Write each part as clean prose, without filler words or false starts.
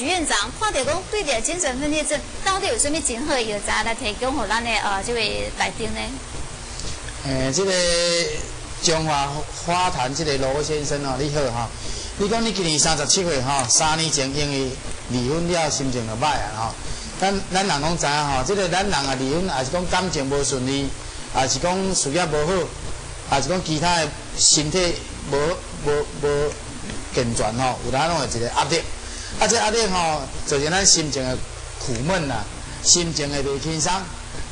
徐院長，看著講對著精神分裂症到底有啥物真好的藥材來提供予咱的這位來賓呢？這個中華花壇這個羅先生哦，你好吼。你講你今年37歲吼，3年前因為離婚了，心情就歹啊吼。咱人攏知影吼，這個咱人啊離婚，也是講感情無順利，也是講事業無好，也是講其他的身體無健全吼，有當攏會一個壓力。啊，這壓力吼，造成咱心情的苦悶啦，心情的袂輕鬆，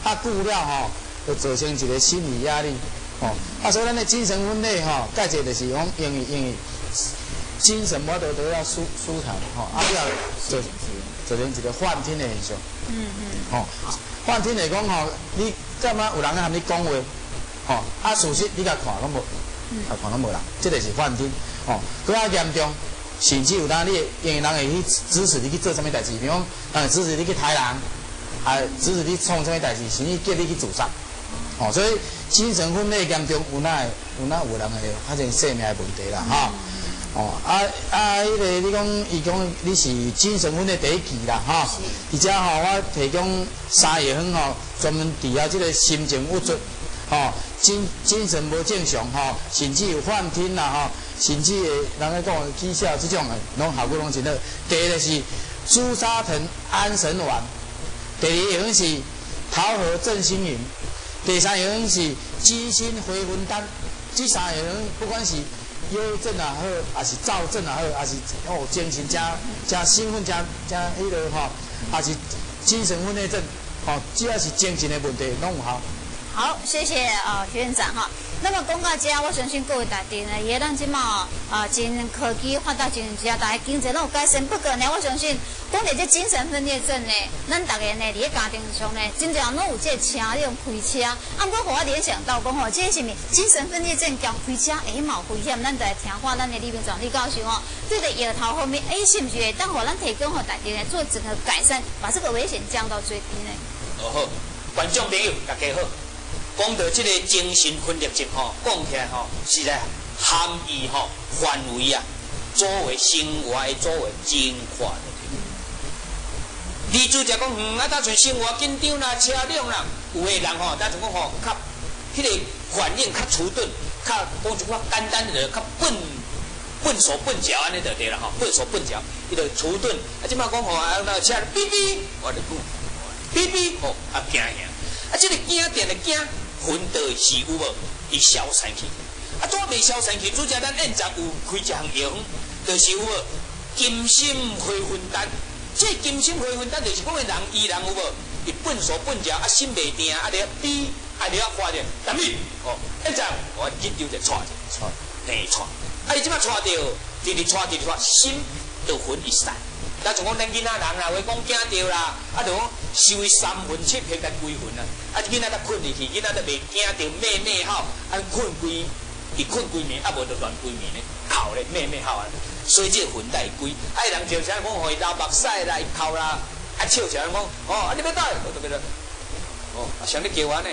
啊，久了吼，就造成一個心理壓力，吼。啊，所以咱的精神分裂吼，蓋濟就是講因為精神無法度得到舒坦，吼，啊，了造成一個幻聽的現象。吼，幻聽來講吼，你感覺有人咧含你講話，吼，啊，事實你共看攏無，啊，看攏無人，這個是幻聽，吼，閣較嚴重，甚至有當你會因為人會去指使你去做啥物代誌，比如講，人會指使你去刣人，啊，指使你創啥物代誌，甚至叫你去自殺，吼，所以精神分裂嚴重，有哪會有哪有人會發生性命的問題啦，吼。哦，啊啊，彼個你講，伊講你是精神分裂第一期啦，吼。而且吼，我提供三個藥方吼，專門治療這個心情鬱卒，吼，精神無正常吼，甚至有幻聽啦，吼，甚至會人咧講起痟這種的，攏效果攏真好。第一個是朱砂藤安神丸，第二個藥方是桃核鎮心飲，第三個藥方是雞心回魂丹。這三個藥方不管是憂鬱症也好，還是躁症也好，還是哦精神誠誠興奮、誠誠彼個吼，還是精神分裂症，吼，只要是精神的問題，攏有效。好，謝謝啊，徐院長哈。那麼講到這，我相信各位大家呢，也咱這馬啊，真科技發達，真正大家經濟攏有改善。不過呢，我相信講著這精神分裂症呢，咱逐家呢，佇咧家庭上呢，真濟人攏有這個車輛開車。啊，毋過予我聯想到講吼，這是毋精神分裂症兼開車會嘛有危險？咱就來聽看咱的李明壯李教授吼，對著藥頭方面，欸，是毋是會當予咱提供予大家呢做整個改善，把這個危險降到最低呢？哦好，觀眾朋友大家好。講到這個精神分裂症吼，講起來吼，實在含義吼範圍啊，周圍生活的周圍真闊。你拄則講，啊，單純生活緊張啦，車輛啦，有的人吼，單純講吼，較彼個反應較遲鈍，較講一句簡單的，較笨笨手笨腳按呢就對啦吼，笨手笨腳，伊就遲鈍。啊，這擺講吼，啊，那車嗶嗶，我就講，嗶嗶，吼，啊驚嚇。啊，這個驚定的驚。魂就是有無？伊消散去，啊，怎袂消散去？拄則咱院長有開一項藥方，就是有無？金心回魂丹。這金心回魂丹就是講個人，伊人有無？伊笨手笨腳，啊心袂定，啊咧比，啊咧發著，啥物？哦，院長，我緊張者掣者，嘿掣。啊，伊這擺掣著，直直掣，直直掣，心就魂會散。咱像講咱囡仔人啦，話講驚著啦，啊，就講收伊三魂七魄來歸魂啊。啊，囡仔才睏入去，囡仔才袂驚著咩咩吼，啊，睏規，伊睏規暝，啊無就亂規暝咧，哭咧，咩咩吼啊。所以這個魂才會歸。啊，人就像講，予伊流目屎啦，伊哭啦，啊笑起來講，哦，啊你欲倒來，我就欲來，哦，啊誰咧叫我呢？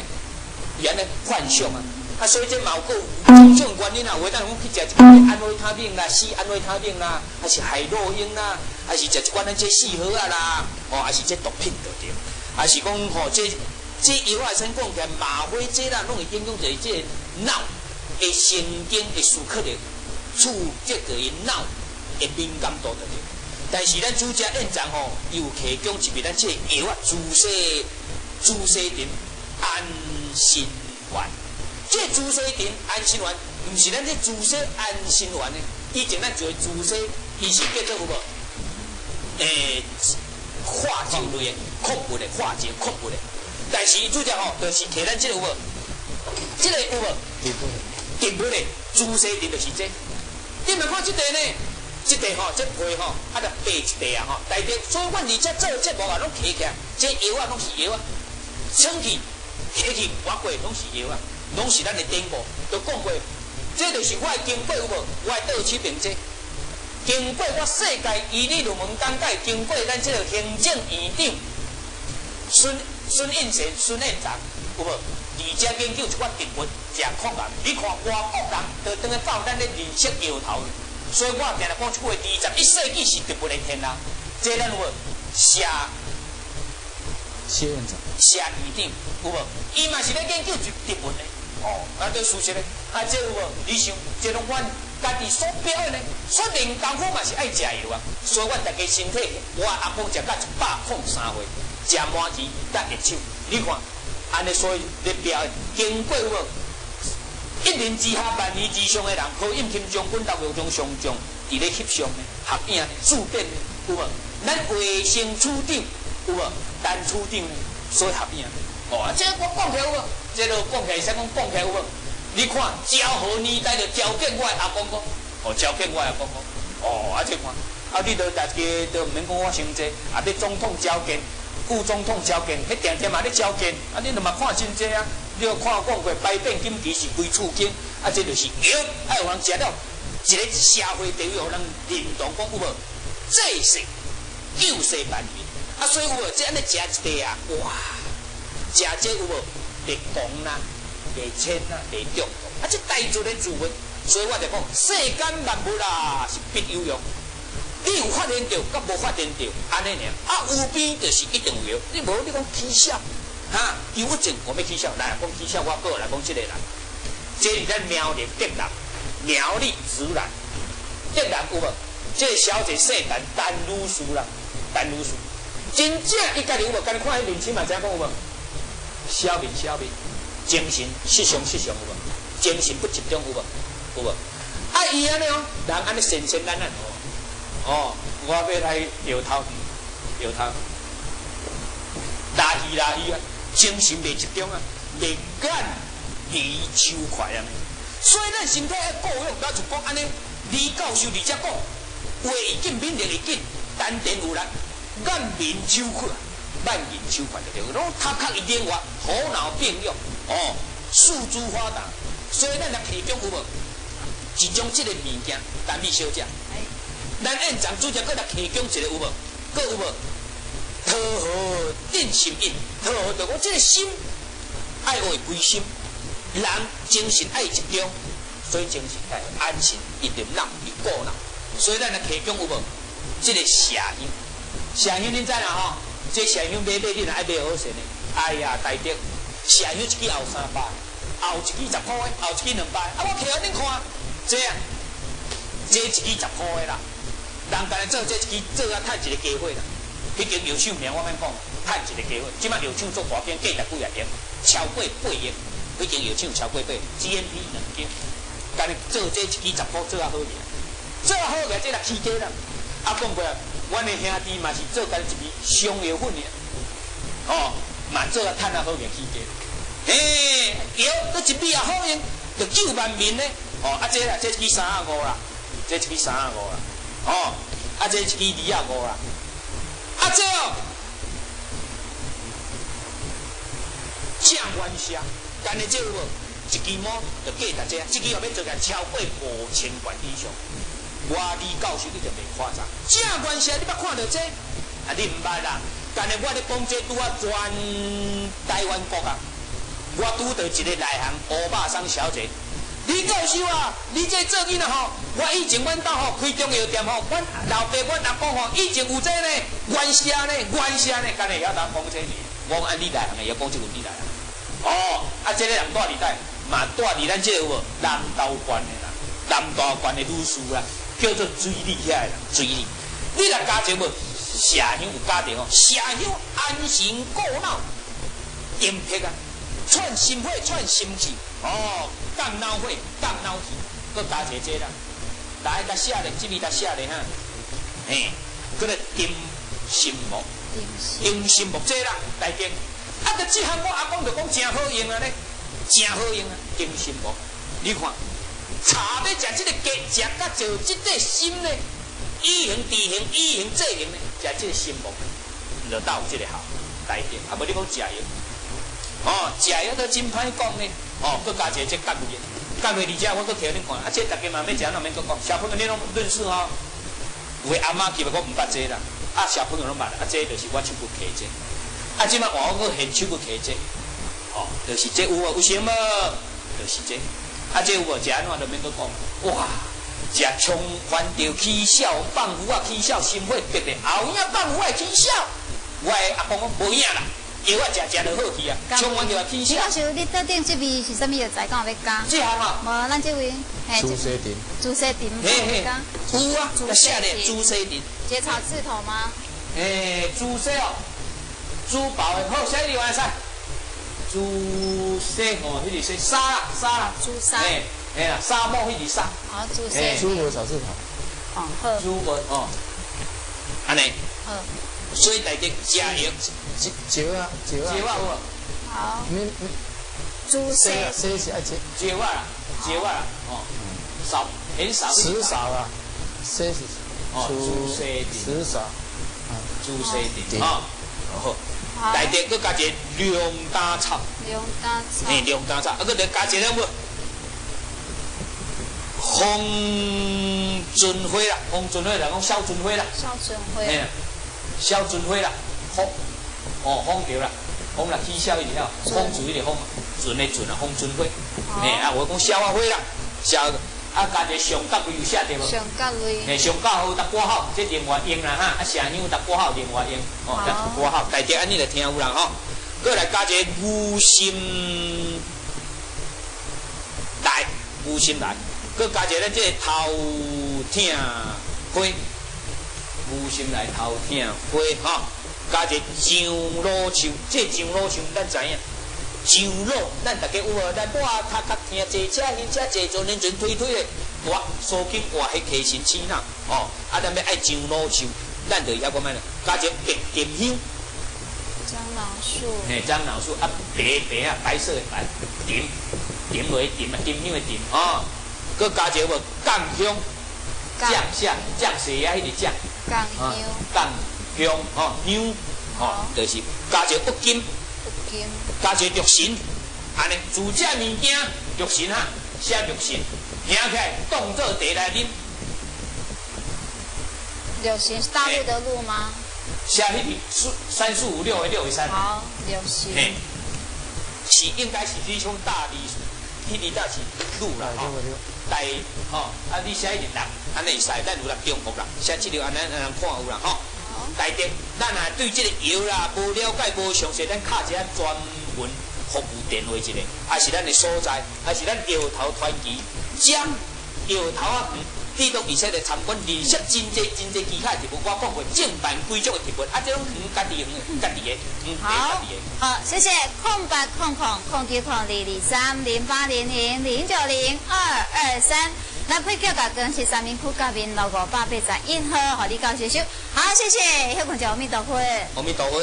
伊按呢幻想啊。啊，所以這嘛有閣有種種原因啊，有的當講去食一寡安非他命啦、四安非他命啦，還是海洛因啦，還是食一寡咱這四號仔啦，哦，還是這毒品就對，還是講吼這藥仔先講起來，嗎啡這啦，攏會影響著這個腦的神經的思考力，刺激著伊腦的敏感度就對。但是咱拄則院長吼，伊有提供一味咱這個藥仔，朱砂藤安心丸。這個朱砂藤安心丸，毋是咱這朱砂安心丸呢。以前咱做朱砂，伊是叫做有無？化療類的礦物的化療礦物的。但是伊拄則吼，就是提咱這個有無？這個有無？植物的朱砂藤就是這個。你若看這塊呢？這塊吼，這皮吼，啊，就白一塊啊吼，內底，所以阮佇遮做節目啊，攏提起來，這藥仔攏是藥仔，穿去、提去、活過攏是藥仔。攏是咱的典故，都講過，這就是我的經過有無？我的倒手邊這，經過我世界醫理論文講解，經過咱這個行政院長孫孫應賢孫院長有無？而且研究一寡植物食抗癌，你看外國人就當來教咱咧認識藥頭，所以我定定講一句話：21世紀是植物的天下。這咱有無？謝謝院長，謝院長有無？伊嘛是咧研究植物的，哦，啊，對事實咧，啊，這有無？你想，這攏阮家己所表演的，所以練功夫嘛是愛食藥啊。所以阮逐家身體，我阿公食到103歲，食麻糍佮熱手，你看，按呢所以咧表演，經過有無？一人之下，萬人之上的人，何應欽將軍、劉玉章上將，佇咧翕相呢、合影呢、自變呢，有無？咱衛生處長有無？陳處長呢，所以合影。哦，啊，這個我講起來有無？這個講起來，使講講起來有無？你看昭和年代就召見我的阿公公，哦，召見我的阿公公，哦，啊，這看，啊，你著大家都毋免講我傷濟，啊，你總統召見，副總統召見，彼定定嘛咧召見，啊，你著嘛看真濟啊。你有看我講過，百變金旗是規厝間，啊，這就是藥，愛予人食了，一個社會地位，予人認同講有無？濟世救世萬民，啊，所以有無？這按呢食一塊啊，哇，食這有無？會狂啦，會淺啦，會中毒，啊，這大自然自然，所以我就講，世間萬物啊是必有用。你有發現著，佮無發現著，按呢爾，啊，有病就是一定有藥，你無你講起痟。哈，憂鬱症我欲起痟，來講起痟，我閣來講這個人，這是咱苗栗竹南，苗栗竹南，竹南有無？這個小姐姓陳，陳女士啦，陳女士，真正伊家己有無？敢若看彼面青嘛知影講有無？小面小面，精神失常失常有無？精神不集中有無？有無？啊，伊按呢哦，人按呢神神懶懶哦，哦，我欲來搖頭，搖頭，拉去拉去啊！精神袂集中啊，袂眼離手快按呢，所以咱身體愛顧養，咱就講按呢，李教授佇遮講，話會緊，免力會緊，丹田有力，眼明手快，眼明手快就對，攏頭殼會靈活，頭腦變用，哦，四肢發達，所以咱來提供有無？一種這個物件，陳美小姐，咱院長主席閣來提供一個有無？閣有無？桃核鎮心印，桃核就講這個心愛學歸心，人精神愛集中，所以精神愛安神，伊就腦伊顧腦，所以咱來提供有無？這個麝香，麝香恁知啦吼？這麝香買買，你若愛買好勢呢？哎呀，大德，麝香一支後300，後一支10箍的，後一支200。啊，我摕予恁看，這啊，這一支10箍的啦，人干焦做這一支做啊，趁一個機會啦。彼間藥廠名我免講，趁一個機會。這擺藥廠做大間，價值幾若億，超過8億。彼間藥廠超過8億，GNP 2間，干焦做這一支10箍做啊好爾，做啊好爾，這若起價啦。啊，講過啊，阮的兄弟嘛是做干焦一支傷藥粉爾，哦，嘛做啊趁啊好爾起價。嘿，藥閣一味也好用，就救萬民呢。哦，啊這啦，這一支35啦，這一支35啦，哦，啊這一支25啦。啊，這哦，正原社，干焦這有無？一支毛就價值這，這支後欲做起來超過5000元以上。我李教授一定袂誇張。正原社你捌看著這？啊，你毋捌啦。干焦我咧講這拄仔全台灣國啊，我拄著一個內行烏巴桑小姐。李教授啊，你這做囡仔吼，我以前阮兜吼開中藥店吼，阮老爸、阮阿公吼以前有這呢，原社呢，原社呢，敢會曉當講這呢？我講按你內行的，會曉講這個你內行。哦，啊，這個人住佇佗？嘛住佇咱這個有無？南投縣的啦，南投縣的女士啦，叫做水里遐的人，水里。你若加一個無？麝香有加著吼，麝香安神顧腦，定癖啊！串心火，串心氣，哦，降腦火，降腦氣，閣加一個這啦，來，共寫咧，這邊共寫咧哈，嘿，閣來定心木，定心木這啦，大家，啊，就這項我阿公就講誠好用啊咧，誠好用啊，定心木，你看，茶欲食這個雞，食甲做這個心咧，以形治形，以形制形咧，食這個心木，就斗有這個效，大家，啊，無你講食藥。哦，食藥都真歹講呢。哦，閣加一個這降胃，降胃佇遮我閣摕予恁看。啊，這逐家嘛欲食，哪免閣講。小朋友你攏認識吼？有的阿嬤其實講毋捌這啦，啊，小朋友攏捌。啊，這就是我手骨摕這。啊，這擺換我閣現手骨摕這。哦，就是這有無？有成無？就是這。啊，這有無？食按怎都免閣講。哇，食冲翻著起痟，放牛仔起痟，心火逼咧，后影放牛仔起痟。我的阿公讲無影啦，藥仔食食就好去啊，沖完就起痟。教授，你桌頂這味是啥物藥材？敢有欲加？這項啊，無，咱這位，朱西沉。朱西沉，嘿嘿，有啊，寫咧朱西沉。結草字頭嗎？欸，朱西哦，珠寶的好，寫入來使。朱西哦，彼個是沙啦，沙啦。朱砂。嘿，嘿啦，沙漠彼個沙。好，朱西。朱無草字頭。哦，好。朱無哦，按呢。好。所以大家食藥，石啊，石啊。石啊有無？好。朱西。西是愛石。石啊啦，石啊啦，哦，少，很少。石少啊，西是。哦，朱西石少。朱西沉，哦，好。大家閣加一個龍胆草。龍膽草。嘿，龍膽草，啊，閣再加一個無？風陣花啦，風陣花，人講小陣花啦。小陣花。嘿，小陣花啦，風，哦，風著啦，風啦，起痟一直曉，風字彼個風，陣的陣啊，風陣花。嘿，啊，有講痟仔花啦，痟，啊，加一個上角類有寫著無？上角類。嘿，上角好搭掛號，這另外用啦哈，啊，麝香搭掛號另外用，哦，搭掛號，大家按呢就聽有啦吼。閣來加一個牛心來，牛心來，閣加一個咱這個頭疼花，牛心來頭疼花吼，加一個樟腦樹，這個樟腦樹咱知影。樟腦，咱逐家有無？咱抹頭殼疼，坐車、行車坐坐輪船推推的，活蘇筋活彼溪神鼠腦哦。啊，咱欲愛樟腦樹，咱就曉講咩啦？加一個白沉香。樟腦樹。嘿，樟腦樹啊，白白啊，白色的白，沉沉落去沉啊，沉香的沉哦。閣加一個無降香，降啥？降西啊，彼個降。降香。降香吼，香吼，就是加一個鬱金。加一個藥神，按呢，煮這物件，藥神哈，寫藥神，拿起來當做茶來啉。藥神是大陸的陸嗎？寫彼個四三四五六的六會使。好，藥神。嘿，是應該是你像大理，彼個才是鹿啦吼。大吼，啊你寫彼個六，按呢會使，咱有六中國啦，寫這個按呢按人看有啦吼。大家，咱若對這個藥啦無了解、無詳細，咱敲一下專門服務電話一下，還是咱的所在，還是咱藥頭傳奇，將藥頭仔園，你攏會使來參觀，認識真濟真濟其他植物。我講過正版幾種的植物，啊，這攏園家己園的，家己的，嗯，好，好，謝謝。0800000900090223。咱配叫甲光是三民區甲民路581號，予你教授收。好，謝謝，歇睏者阿彌陀佛。阿彌陀佛。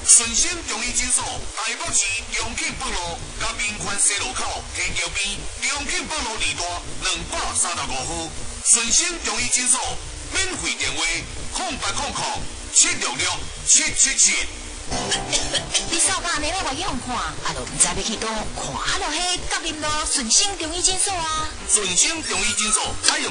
順心中醫診所，台北市中慶北路佮民權西路口天橋邊，中慶北路二段235號。順心中醫診所，免費電話：0800766777。你掃甲按呢，我去予看，啊，就毋知欲去佗看，啊，就彼甲民路順生中醫診所啊。順生中醫診所採用。